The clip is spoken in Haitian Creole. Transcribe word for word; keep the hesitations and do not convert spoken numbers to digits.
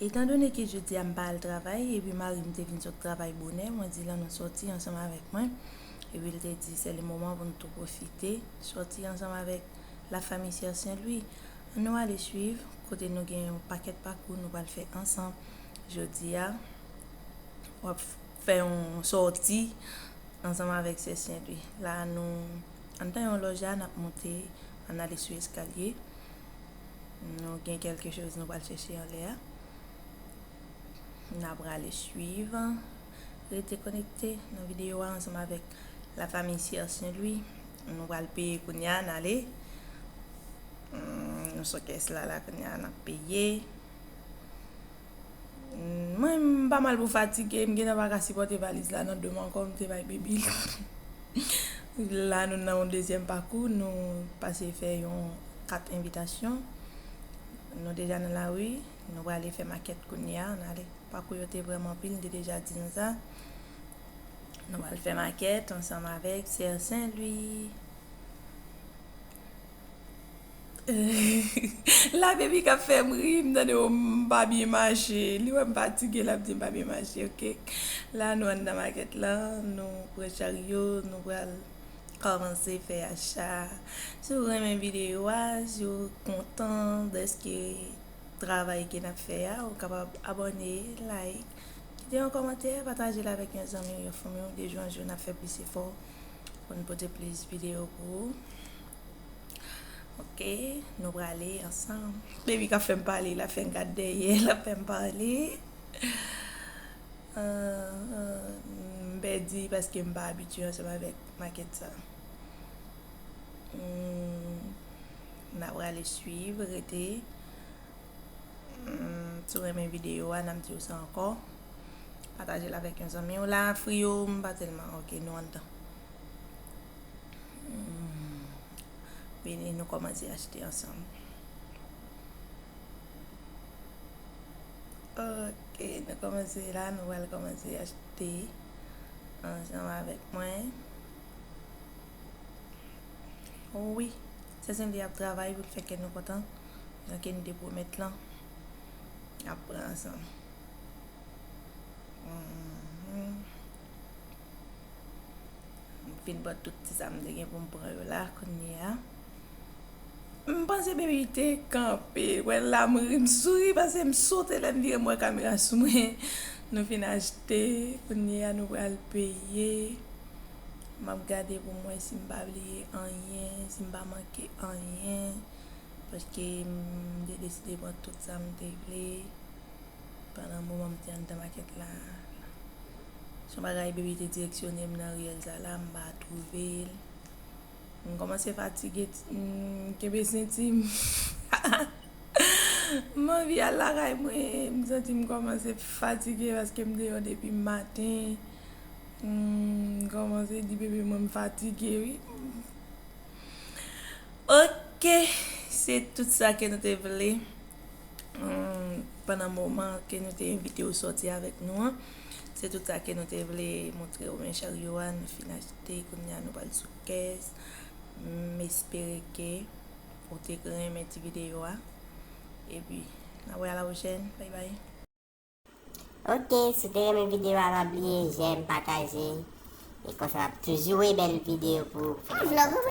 Etandone ke jodi a m pa al travay, epi mari m te vin sot travay bonè, mwen di l ann nou sòti ansanm avèk mwen. Epi l te di se le moman pou n tou pwofite sòti ansanm avèk la famille Sœur Saint Louis. Ann nou ale swiv kote nou gen yon pakèt pakou nou pral fè ansanm jodi a. W ap fè yon sòti ansanm avèk Sè Saint Louis. La nou anndan yon lòj la, n ap monte, ann ale sou eskalye. Nou gen kèlke choz nou pral chèche anlè a. N ap prale swiv. Rete konekte nan videyo a ansanm avèk la famille Sè Saint Louis. Nou pral peye kounye a, n ale. Hmm, nou sou kès la, la kounye a, n ap peye. Hmm, mwen, m pa mal pou fatige, m gentan pa ka sipòte valiz la nan do m ankò, m te bay baby l. La, nou nan yon dezyèm pakou, nou pase fè yon kat envitasyon. Nou deja nan lari, nou prale fè makèt kounye a, n ale. Pakou yo te vrèman anpil, m te deja di nou sa. Nou pral fè makèt ansanm avèk Sè Saint Louis. La, baby k ap fè m ri, m tande, o, m pa byen mache. Li wè m fatige, l ap di m pa byen mache, oke. La, nou anndan makèt la, nou pran charyo, nou pral kòmanse fè acha. Si w renmen videyo a, si w kontan dèske travay ke n ap fè a, ou kapab abòne, like, kite yon kòmantè, pataje l avèk yon zanmi w, yon fanmi w. De jou an jou, n ap fè plis efò pou n pote plis videyo pou ou. Oke, nou prale ansanm. Baby k ap fè m pale, l ap fè m gad dèyè, l ap fè m pale. Ah, ah, m pèdi paske m pa abitye ansanm avèk makèt sa. Hmm, n ap prale swiv, rete. Hmm, si w renmen videyo a, n ap di w sa ankò. Pataje l avèk yon zanmi w. La, frio, m pa tèlman, oke, nou anndan. Hmm, vini, nou kòmanse achte ansanm. Oke, nou kòmanse la, nou pral kòmanse achte ansanm avèk mwen. Wi, Sè Saint Louis ap travay pou l fè kè nou kontan. Jan ke nou te pwomèt lan, n ap pran ansanm. Mhm. M fin pran tout ti sa m te gen pou m pran yo la, kounye a. M panse baby te kanpe. Wè la, m ri, m souri, paske m sote lè m vire m wè kamera sou mwen. Nou fin achte, kounye a nou pral peye. M ap gade pou m wè si m pa bliye anyen, si m pa manke anyen. Paske m te deside pran tout sa m te vle. Pandan moman m te anndan makèt la, se yon bagay baby te direksyone m nan riyèl sa la, m pa twouve l. M kòmanse fatige, m kenbe senti m. M anvi al lakay mwen, m santi m kòmanse fatige paske m deyò depi maten. M kòmanse di bebe mwen m fatige, wi. Oke, se tout sa ke nou te vle. Hmm, pandan moman ke nou te envite w sòti avèk nou an, se tout sa ke nou te vle montre w. Men charyo a, nou fin achte, kounye a nou pral sou kès. M espere ke ou te renmen ti videyo a. Epi, n ap wè a la pwochèn. Bay bay. Oke, si w te renmen videyo a, pa bliye jèm, pataje. E konsa w ap toujou wè bèl videyo pou ou.